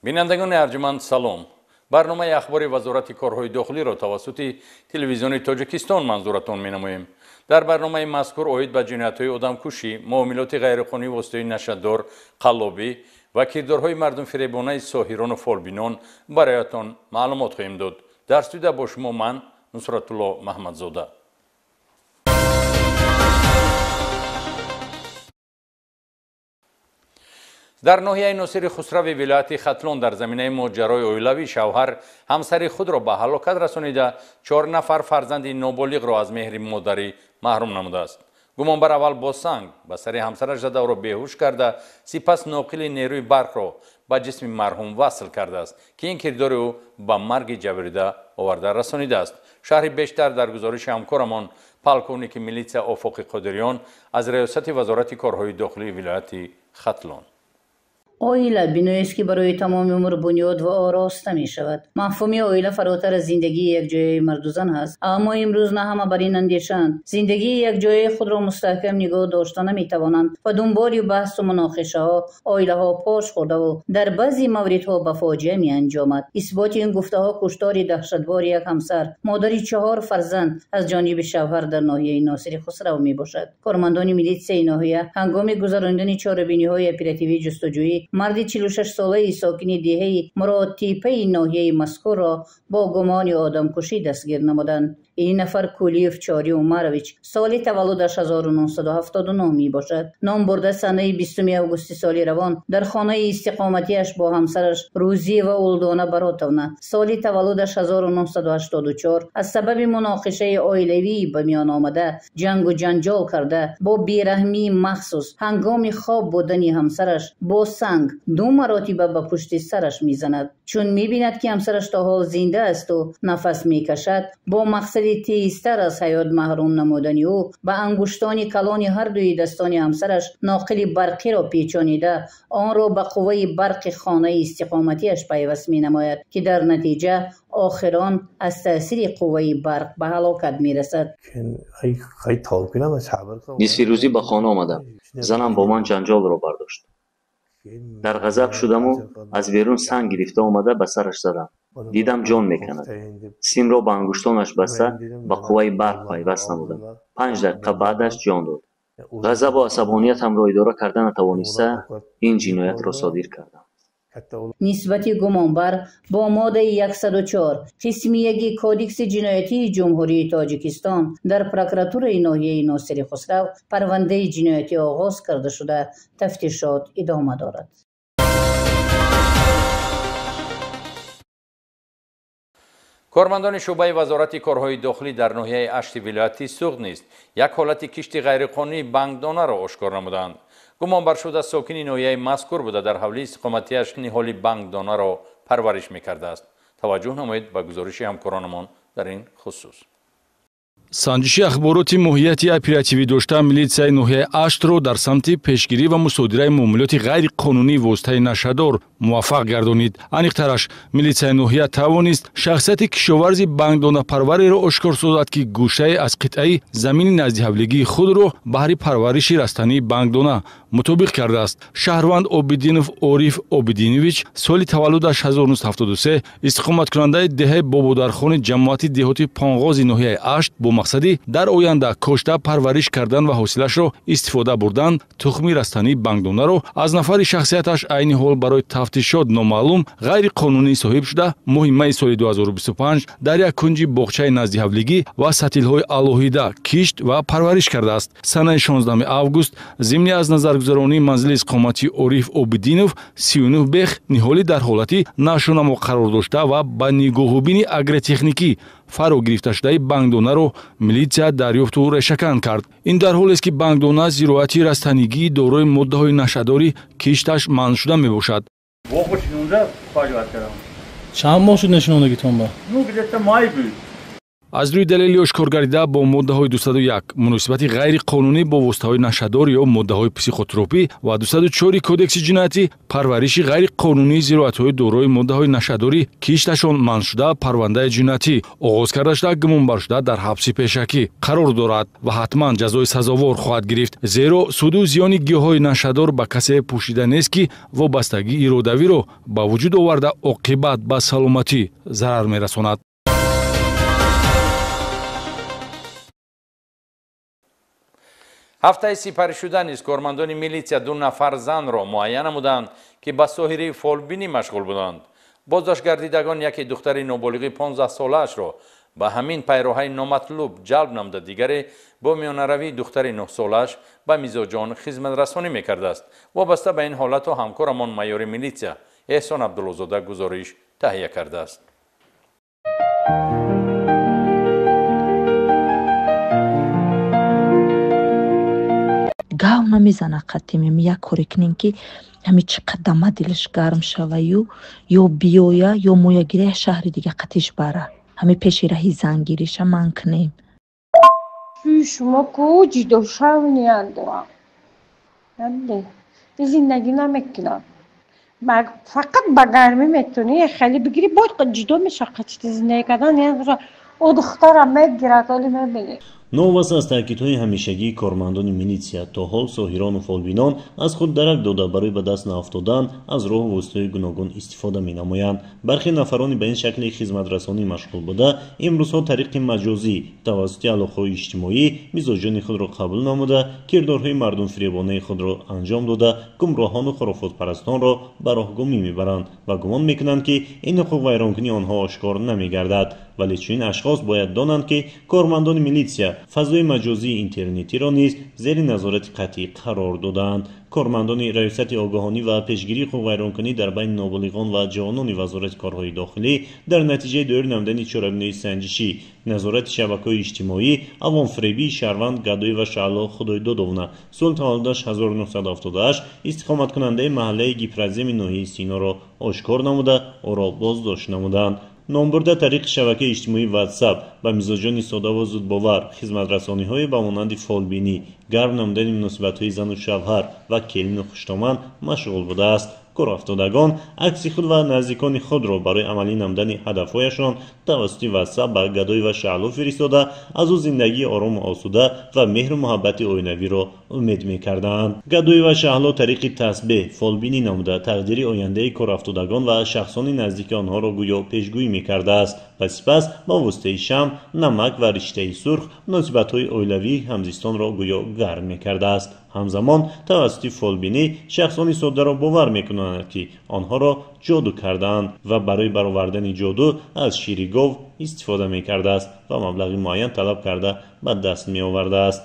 Бинандагони арҷманд, салом. Барномаи ахбори Вазорати корҳои дохилиро тавассути телевизиони Тоҷикистон манзуратон менамоем. Дар барномаи мазкур оид ба ҷиноятҳои одамкушӣ, муомилоти ғайриқонунии воситаи нашъадор, қаллобӣ ва кирдорҳои мардумфиребонаи соҳирону фолбинон бароятон маълумот хоҳем дод. Дар студия бо шумо ман, Нусратулло Маҳмадзода. Дар ноҳияи Носири Хусрави вилояти Хатлон дар заминаи моҷарои оилавӣ шавҳар ҳамсари худро ба ҳалокат расонида, 4 нафар фарзанди ноболиғро аз меҳри модарӣ маҳрум намудааст. Гумонбар аввал бо санг ба сари ҳамсараш зада, ӯро беҳуш карда, сипас ноқили нерӯи барқро ба ҷисми марҳум васл кардааст, ки ин кирдори ӯ ба марги ҷабрида оварда расонидааст. Шарҳи бештар дар гузориши ҳамкорамон, полковники милитсия Офоқи Қодириён аз Раёсати Вазорати корҳои дохилии вилояти Хатлон. Оила биноест, ки барои тамоми умр бунёд ва ороста мешавад. Мафҳуми оила фаротар аз зиндагии якҷояи марду зан ҳаст, аммо имрӯз на ҳама бар ин андешаанд. Зиндагии якҷояи худро мустаҳкам нигоҳ дошта наметавонанд ва дунболи баҳсу муноқишаҳо оилаҳо пош хӯрдаву дар баъзе мавридҳо ба фоҷиа меанҷомад. Исботи ин гуфтаҳо куштори даҳшатбори як ҳамсар, модари 4 фарзанд аз ҷониби шавҳар дар ноҳияи Носири Хусрав мебошад. Кормандони милитсияи ноҳия ҳангоми гузаронидани чорабиниҳои оперативӣ ҷустуҷӯӣ марди 46-солаи сокини деҳаи Муродтепаи ноҳияи мазкурро бо гумони одамкушӣ дастгир намуданд. Ин нафар Кулиев Чори Умарович, соли таваллудаш 1979 мебошад. Номбурда санаи 20 августи соли равон дар хонаи истиқоматиаш бо ҳамсараш Рӯзиева Улдона Баротовна, соли таваллудаш 1984, аз сабаби муноқишаи оилавӣ ба миён омада ҷангу ҷанҷол карда, бо бераҳмии махсус ҳангоми хоб будани ҳамсараш бо санг 2 маротиба ба пушти сараш мезанад. Чун мебинад, ки ҳамсараш то ҳол зинда асту нафас мекашад, бо мақсади тезтар аз ҳаёт маҳрум намудани ӯ ба ангуштони калони ҳардуи дастони ҳамсараш ноқили барқиро печонида, онро ба қувваи барқи хонаи истиқоматиаш пайваст менамояд, ки дар натиҷа охирон аз таъсири қувваи барқ ба ҳалокат мерасад. Нисфи рӯзӣ ба хона омадам. Занам бо ман ҷанҷолро бардошт. Дар ғазаб шудаму аз берун санг гирифта омада ба сараш задам. Дидам ҷон меканад. Симро ба ангуштонаш баста ба қувваи барқ пайваст намудам. 5 дақиқа баъдаш ҷон дод. Ғазабу асабониятамро идора карда натавониста ин ҷиноятро содир кардам. Нисбати гумонбар бо моддаи 104 қисми 1 Кодекси ҷиноятии Ҷумҳурии Тоҷикистон дар прокуратураи ноҳияи Носири Хусрав парвандаи ҷиноятӣ оғоз карда шуда, тафтишот идома дорад. Кормандони шӯъбаи Вазорати корҳои дохилӣ дар ноҳияи Ашти вилояти Суғд низ як ҳолати кишти ғайриқонунии бангдонаро ошкор намуданд. Гумонбар шуда сокини ноҳияи мазкур буда, дар ҳавлии истиқоматиаш ниҳоли бангдонаро парвариш мекардааст. Таваҷҷӯҳ намоед ба гузориши ҳамкоронамон дар ин хусус. Санҷиши ахбороти моҳияти оперативӣ дошта милитсияи ноҳияи Аштро дар самти пешгирӣ ва мусодираи муомилоти ғайриқонунии воситаи нашъадор муваффақ гардонид. Аниқтараш, милитсияи ноҳия тавонист шахсияти кишоварзи бангдонапарвареро ошкор созад, ки гӯшае аз қитъаи замини наздиҳавлигии худро баҳри парвариши растании бангдона мутобиқ кардааст. Шаҳрванд Обидинов Ориф Обидинович, соли таваллудаш 1973, истиқоматкунандаи деҳаи Бободархони ҷамоати деҳоти Понғози ноҳияи Ашт, бо мақсади дар оянда кошта парвариш кардан ва ҳосилашро истифода бурдан тухми растании бангдонаро аз нафари шахсияташ айни ҳол барои тафтишот номаълум ғайриқонунӣ соҳиб шуда, моҳи майи соли 2025 дар як кунҷи боғчаи наздиҳавлигӣ ва сатилҳои алоҳида кишт ва парвариш кардааст. Санаи 16 август зимни аз назаргузаронии манзили истиқоматии Ориф Обидинов 39 бех ниҳолӣ дар ҳолати нашъунамо қарор дошта ва ба нигоҳубини агротехникӣ фаро гирифташудаи бангдонаро милитсия дарёфту решакан кард. Ин дар ҳолест, ки бангдона зироати растанигии дорои моддаҳои нашъадори кишташ манъ шуда мебошад. Чанд моҳ шуд нишондагитон ба? Ну, где-то май буд. Аз рӯи далели ошкор гардида бо моддаҳои 201 муносибати ғайриқонунӣ бо воситаҳои нашъадор ё моддаҳои психотропӣ ва 204 кодекси ҷиноятӣ парвариши ғайриқонунии зироатҳои дорои моддаҳои нашъадорӣ кишташон манъ шуда парвандаи ҷиноятӣ оғоз карда шуда гумонбаршуда дар ҳабси пешакӣ қарор дорад ва ҳатман ҷазои сазовор хоҳад гирифт, зеро суду зиёни гиёҳҳои нашъадор ба касе пӯшида нест, ки вобастагии иродавиро ба вуҷуд оварда оқибат ба саломатӣ зарар мерасонад. Ҳафтаи сипаришуда низ кормандони милитсия 2 нафар занро муайян намуданд, ки ба соҳири фолбинӣ машғул буданд. Боздоштгардидагон яке духтари ноболиғи 15-солаашро ба ҳамин пайроҳаи номатлуб ҷалб намуда, дигаре бо миёнаравии духтари 9-солааш ба мизоҷон хизматрасонӣ мекардааст. Вобаста ба ин ҳолату ҳамкорамон майори милитсия Эҳсон Абдуллозода гузориш таҳия кардааст. Гав намезана қатимем, як коре кунем, ки ҳами чӣ қадама дилаш гарм шаваю ё биёя, ё моягирия шаҳри дига қатиш бара, ҳами пеши раҳи зангириша ман кунем. Шумо ку ҷидошав ният дорам, зиндагӣ намекунам, фақат ба гармӣ метавонӣ хеле бигирӣ, бояд ҷидо меша қатити зиндагӣ кардан ният дора. О духтарам мегирад, оли мебинӣ. Новобаста аз таъкидҳои ҳамешагии кормандони милитсия, то ҳол соҳирону фолбинон аз худ дарак дода барои ба даст наафтодан аз роҳу воситаҳои гуногун истифода менамоянд. Бархе нафарони ба ин шакли хизматрасонӣ машғул буда имрӯзҳо тариқи маҷозӣ тавассути алоқаҳои иҷтимоӣ мизоҷони худро қабул намуда, кирдорҳои мардумфиребонаи худро анҷом дода, гумроҳону хурофотпарастонро ба роҳгумӣ мебаранд ва гумон мекунанд, ки ин ҳуқуқвайронкунии онҳо ошкор намегардад. Вале чунин ашхос бояд донанд, ки кормандони милитсия фазои маҷозии интернетиро низ зери назорати қатъӣ қарор додаанд. Кормандони раёсати огаҳонӣ ва пешгирии ҳуқуқвайронкунӣ дар байни ноболиғон ва ҷавонони Вазорати корҳои дохилӣ дар натиҷаи доир намудани чорабиниҳои санҷишӣ, назорати шабакаҳои иҷтимоӣ, авомфиребии шаҳрванд Гадоева Шаъло Худойдодовна, соли таваллудаш 1978, истиқоматкунандаи маҳаллаи Гипраземи ноҳияи Синоро ошкор намуда, ӯро боздошт намуданд. Номбурда тариқи шабакаи иҷтимоии WhatsApp ба мизоҷони содаву зудбовар хизматрасониҳое ба монанди фолбинӣ, гарм намудани муносибатҳои зану шавҳар ва келину хуштоман машғул будааст. Корафтодагон акси худ ва наздикони худро барои амалӣ намудани ҳадафҳояшон тавассути WhatsApp ба Гадоева Шаъло фиристода, аз ӯ зиндагии орому осуда ва меҳру муҳаббати оинавиро умед мекарданд. Гадоева Шаҳло тариқи тасбеҳ фолбинӣ намуда тақдири ояндаи корафтодагон ва шахсони наздики онҳоро гӯё пешгӯӣ мекардааст ва сипас ба воситаи шам, намак ва риштаи сурх муносибатҳои оилавии ҳамзистонро гӯё гарм мекардааст. Ҳамзамон тавассути фолбинӣ шахсони соддаро бовар мекунанд, ки онҳоро ҷоду кардаанд ва барои баровардани ҷоду аз шири гов истифода мекардааст ва маблағи муайян талаб карда ба даст меовардааст.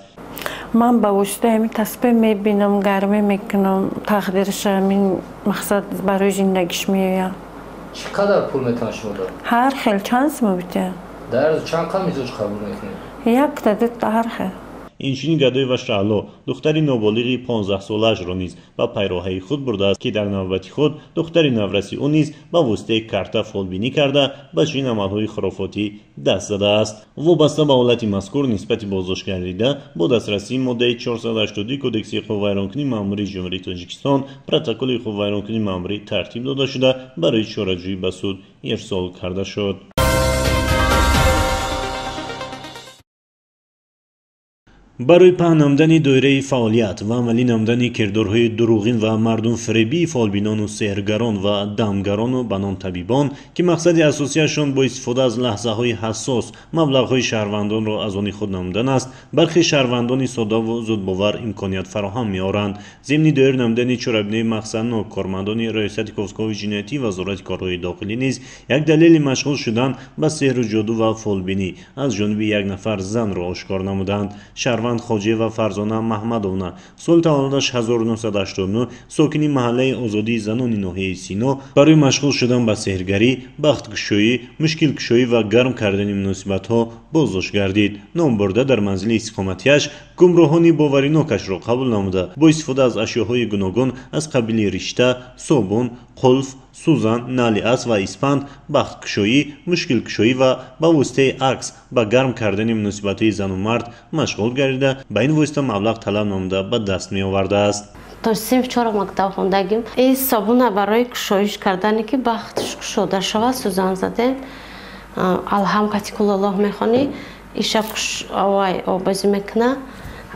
Ман ба воситаи ҳамин тасбеҳ мебинам, гармӣ мекунам, тақдирша ҳамин мақсад барои зиндагиш меояд. Чӣ қадар пул метавон шумо дод? Ҳар хел чанд сум битя. Дар чанд қад мизоҷ қабул мекунед? Якта, дута, ҳар хел. Инчунин Гадоева Шаҳло духтари ноболиғи 15-солаашро низ ба пайроҳаи худ бурдааст, ки дар навбати худ духтари навраси ӯ низ ба воситаи карта фолбинӣ карда ба чунин амалҳои хурофотӣ даст задааст. Вобаста ба ҳолати мазкур нисбати боздоштгардида бо дастрасии моддаи 482 Кодекси ҳуқуқвайронкунии маъмурии Ҷумҳурии Тоҷикистон протоколи ҳуқуқвайронкунии маъмурӣ тартиб дода шуда барои чораҷӯӣ ба суд ирсол карда шуд. Барои паҳн намудани доираи фаъолият ва амалӣ намудани кирдорҳои дурӯғин ва мардумфиребии фолбинону сеҳргарон ва дамгарону ба ном табибон, ки мақсади асосияшон бо истифода аз лаҳзаҳои ҳассос маблағҳои шаҳрвандонро аз они худ намудан аст, бархе шаҳрвандони содаву зудбовар имконият фароҳам меоранд. Зимни доир намудани чорабиниҳои мақсаднок кормандони Раёсати кофтукови ҷиноятӣ Вазорати корҳои дохилӣ низ як далели машғул шудан ба сеҳру ҷоду ва фолбинӣ аз ҷониби як нафар занро ошкор намуданд. Шаҳрванд Хоҷиева Фарзона Маҳмадовна, соли таваллудаш 1989, сокини маҳаллаи Озодии занони ноҳияи Сино, барои машғул шудан ба сеҳргарӣ, бахткушоӣ, мушкилкушоӣ ва гарм кардани муносибатҳо боздошт гардид. Номбурда дар манзили истиқоматиаш гумроҳони боваринокашро қабул намуда, бо истифода аз ашёҳои гуногун аз қабили ришта, собун, қулф, Сӯзан, нали асп ва испанд, бахткушоӣ, мушкилкушоӣ ва ба воситаи акс ба гарм кардани муносибатҳои зану мард машғул гардида, ба ин восита маблағ талаб намуда ба даст меовардааст. То синф чора мактаб хондагим. Ин собуна барои кушоиш кардане ки бахтш кушода шавад, сӯзан задем. Алҳам катикуллоҳ мехонӣ, иша вай обозӣ мекуна.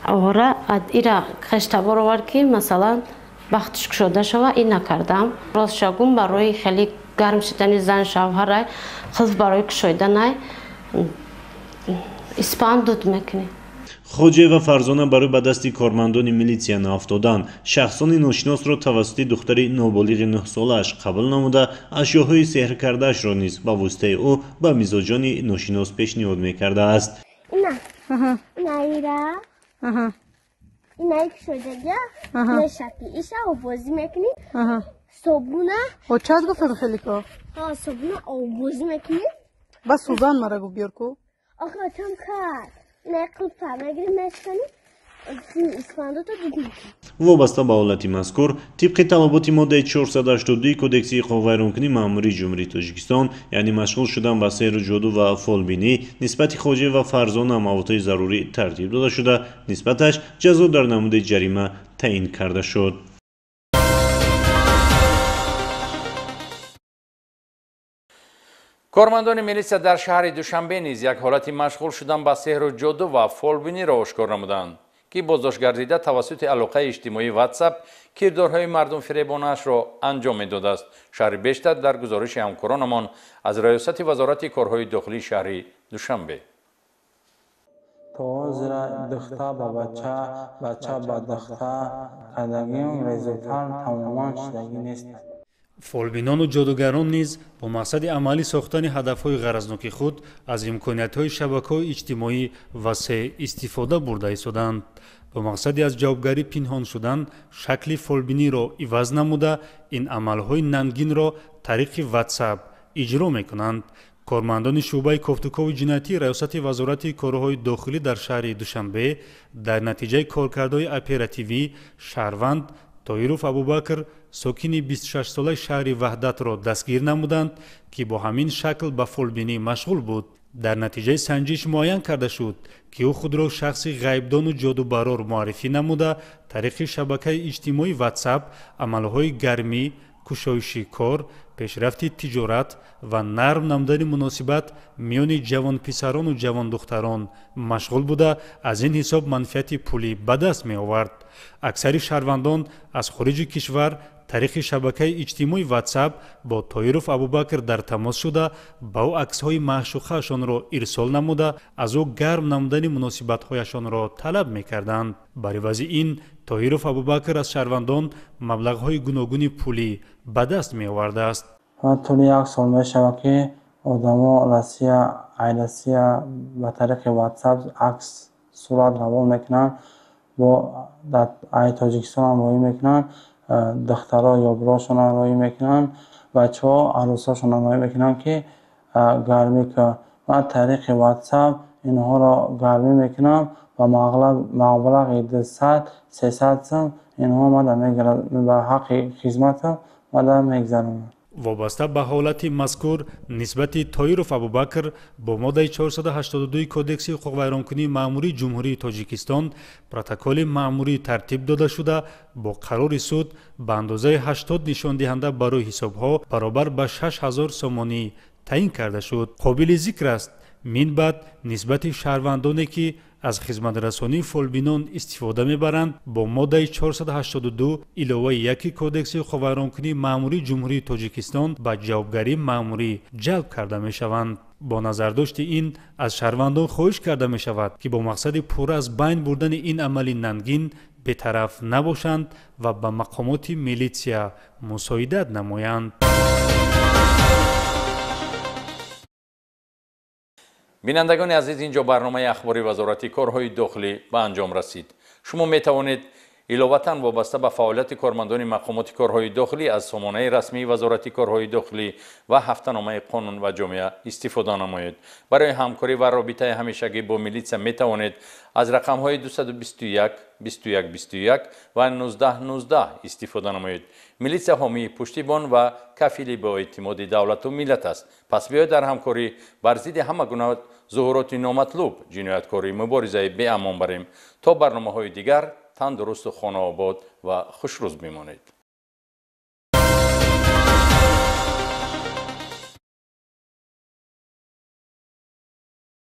Ора ира хештабор овард ки масалан бахтш кушода шава, ин накардам. Рост шагум барои хеле гарм шудани зан шавҳарай, қулф барои кушоиданай испанд дуд мекунӣ. Хоҷаева Фарзона барои ба дасти кормандони милитсия наафтодан шахсони ношиносро тавассути духтари ноболиғи нӯҳсолааш қабул намуда, ашёҳои сеҳркардаашро низ ба воситаи ӯ ба мизоҷони ношинос пешниҳод мекардааст. Вобаста ба ҳолати мазкур, тибқи талаботи моддаи 482 Кодекси ҳуқуқвайронкунии маъмурии Ҷумҳурии Тоҷикистон, яъне машғул шудан ба сеҳру ҷоду ва фолбинӣ, нисбати Хоҷаева Фарзона маводҳои зарурӣ тартиб дода шуда, нисбаташ ҷазо дар намуди ҷарима таъин карда шуд. Кормандони милитсия дар шаҳри Душанбе низ як ҳолати машғул шудан ба сеҳру ҷоду ва фолбиниро ошкор намуданд, ки боздошт гардида тавассути алоқаи иҷтимоии WhatsApp кирдорҳои мардумфиребонаашро анҷом медодааст. Шаҳри бештар дар гузориши ҳамкоронамон аз раёсати Вазорати корҳои дохилии шаҳри Душанбе. То ҳозира духта ба бача, бача ба духта кардагим результат тамоман шудагӣ нест. Фолбинону ҷодугарон низ бо мақсади амалӣ сохтани ҳадафҳои ғаразноки худ аз имкониятҳои шабакаҳои иҷтимоӣ васеъ истифода бурда истоданд. Бо мақсади аз ҷавобгарӣ пинҳон шудан шакли фолбиниро иваз намуда, ин амалҳои нангинро тариқи WhatsApp иҷро мекунанд. Кормандони шӯъбаи кофтукови ҷиноятии Раёсати Вазорати корҳои дохилӣ дар шаҳри Душанбе дар натиҷаи коркардҳои оперативӣ шаҳрванд Тоиров Абубакр, сокини 26-солаи шаҳри Ваҳдатро дастгир намуданд, ки бо ҳамин шакл ба фолбинӣ машғул буд. Дар натиҷаи санҷиш муайян карда шуд, ки ӯ худро шахси ғайбдону ҷодубарор муаррифӣ намуда, тариқи шабакаи иҷтимоии WhatsApp амалҳои гармӣ, кушоиши кор, пешрафти тиҷорат ва нарм намудани муносибат миёни ҷавонписарону ҷавондухтарон машғул буда, аз ин ҳисоб манфиати пулӣ ба даст меовард. Аксари шаҳрвандон аз хориҷи кишвар тариқи шабакаи иҷтимоии WhatsApp бо Тоиров Абубакр дар тамос шуда, ба ӯ аксҳои маъшуқаашонро ирсол намуда, аз ӯ гарм намудани муносибатҳояшонро талаб мекарданд. Бар ивази ин Тоиров Абубакр аз шаҳрвандон маблағҳои гуногуни пулӣ ба даст меовардааст. Тӯли як сол мешавад, ки одамо Россия, ай Россия ба тариқи WhatsApp акс сурат равон мекунанд, бо ай Тоҷикистонам роҳӣ мекунанд, духтаро ёброшонро роҳӣ мекунанд, бачаҳо арӯсашонро роҳӣ мекунанд, ки гармӣ кун. Ман тариқи WhatsApp инҳоро гармӣ мекунам ва маблағи 200-300 сум инҳо мада ба ҳаққи хизматам мада мегзаронанд. Вобаста ба ҳолати мазкур нисбати Тоиров Абубакр бо моддаи 482 Кодекси ҳуқуқвайронкунии маъмурии Ҷумҳурии Тоҷикистон протоколи маъмурӣ тартиб дода шуда, бо қарори суд ба андозаи 80 нишондиҳанда барои ҳисобҳо баробар ба 6000 сомонӣ таъин карда шуд. Қобили зикр аст, мин баъд нисбати шаҳрвандоне ки аз хизматрасонии фолбинон истифода мебаранд, бо моддаи 482 иловаи 1 Кодекси ҳуқуқвайронкунии маъмурии Ҷумҳурии Тоҷикистон ба ҷавобгарии маъмурӣ ҷалб карда мешаванд. Бо назардошти ин аз шаҳрвандон хоҳиш карда мешавад, ки бо мақсади пурра аз байн бурдани ин амали нангин бетараф набошанд ва ба мақомоти милитсия мусоидат намоянд. Бинандагони азиз, инҷо барномаи ахбори Вазорати корҳои дохилӣ ба анҷом расид. Шумо метавонед Иловатан, вобаста ба фаъолияти кормандони мақомоти корҳои дохилӣ аз сомонаи расмии Вазорати корҳои дохилӣ ва ҳафтаномаи «Қонун ва ҷомеа» истифода намоед. Барои ҳамкорӣ ва робитаи ҳамешагӣ бо милитсия метавонед аз рақамҳои 221 21 21 ва 19 19 истифода намоед. Милитсия ҳомии, пуштибон ва кафили боэътимоди давлату миллат аст. Пас биёед, дар ҳамкорӣ бар зидди ҳама гуна зуҳуроти номатлуб, ҷинояткорӣ муборизаи беамон барем. То барномаҳои дигар тандурусту хонаобод ва хушрӯз бимонед.